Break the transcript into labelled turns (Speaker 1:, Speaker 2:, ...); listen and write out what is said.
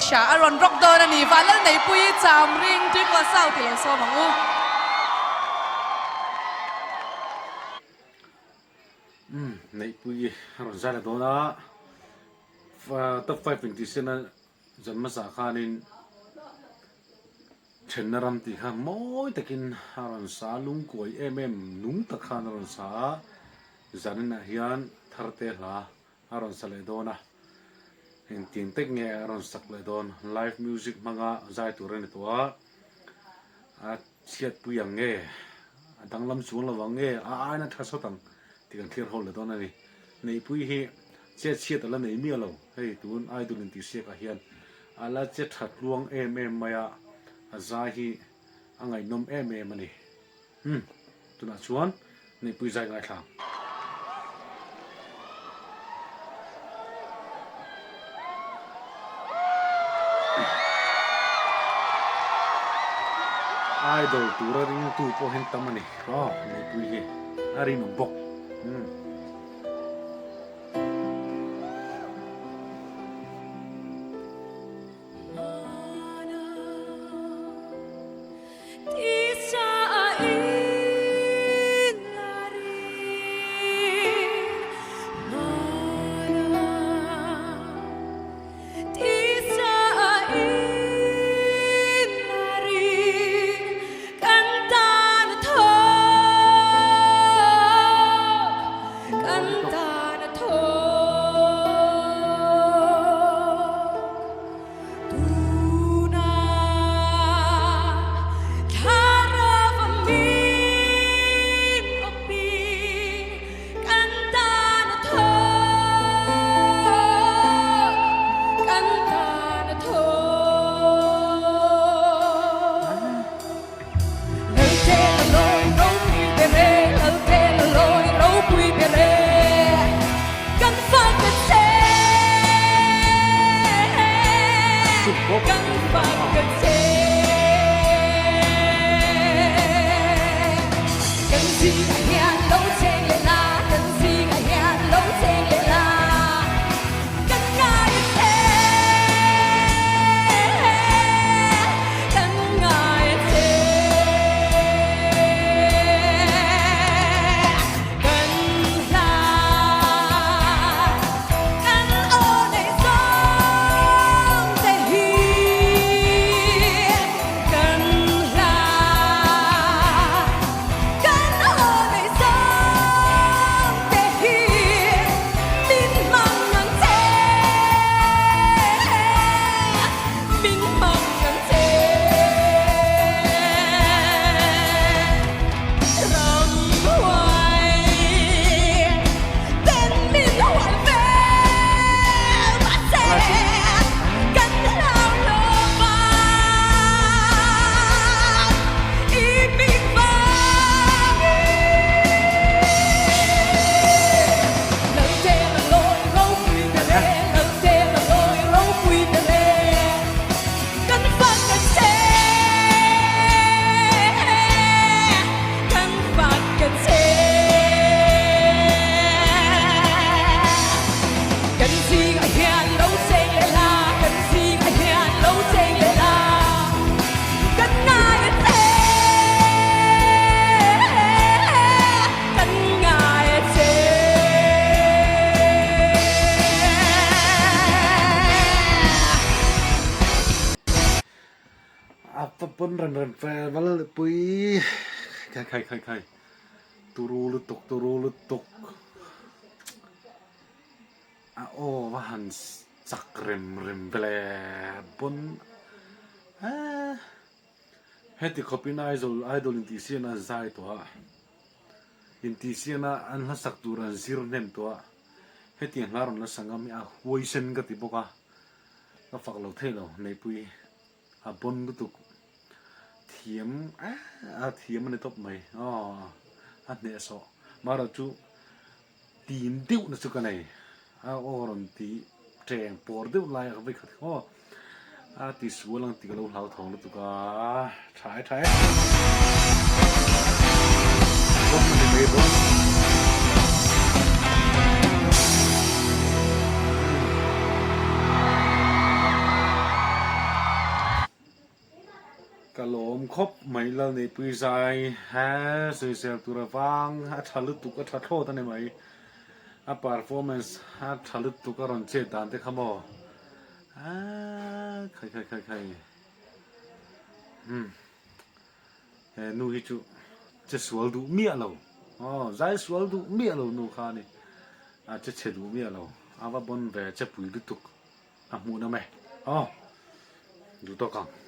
Speaker 1: Sha a rawn rawk dawn a ni. Vanlal Neihpuii cham ring Tuikua South i lo sawm ang u.
Speaker 2: Umm Neihpuii a rawn zai la dawn a, top 5 intihsiakna zan hmasa khanin thenna ram tih kha mawi takin a rawn sa a, lungkuai em em nung tak khan a rawn sa a, zaninah hian Tharte hla a rawn sa leh dawn a, engtin tek nge a rawn sak leh dawn, live music hmanga zai tur a ni tawh a, a chhiatpui ang nge, a danglam chuang lo ang nge, a aina tha sawt ang tih kan thlir ho leh dawn a ni. Neihpui hi chet chhiat a la nei miah lo, hei tun Idol intihsiak ah hian a la che tha tluang em em mai a, a zai hi a ngaihnawm em em a ni. Umm, tunah chuan Neihpui zai ngaithla ang. Idol tura ringtu pawh hian tam a ni. Aw, Neihpui hi a rinawm bawk. Umm. A va pawn rem rem fe va la pui khai khai khai khai turu lutuk turu lutuk a aw va han chak rem rem ve le pawn eee heti khawpin Aizawl idol intihsiakna an zai tawh a intihsiakna an hlasak tur an zir hnem tawh a hetiang hla rawn la sa ngam hi a huaisen ka ti bawk a. Ka fak lo thei lo Neihpui a bon lutuk thiam a thiam a ni tawp mai aw a hneh sawh marawh chu tim deuh na chu ka nei a aw rawn ti teng pawr deuh lai a vei khat aw a ti sual ang tih ka lo hlauthawng lutuk a tha e tha e bon a ni mai bon. Ka lawm khawp mai Lalneihpui zai he sawisel tur avang a tha lutuk a tha thlawt a ni mai. A performance a tha lutuk a rawn chet dan te kha maw aaa khai khai khai khai umm he nu hi chu che sual duh miah lo aw zai sual duh miah lo nu kha a ni a che chhe duh miah lo a va bawn ve che pui lutuk a hmuh nawm e aw duh tawk ang.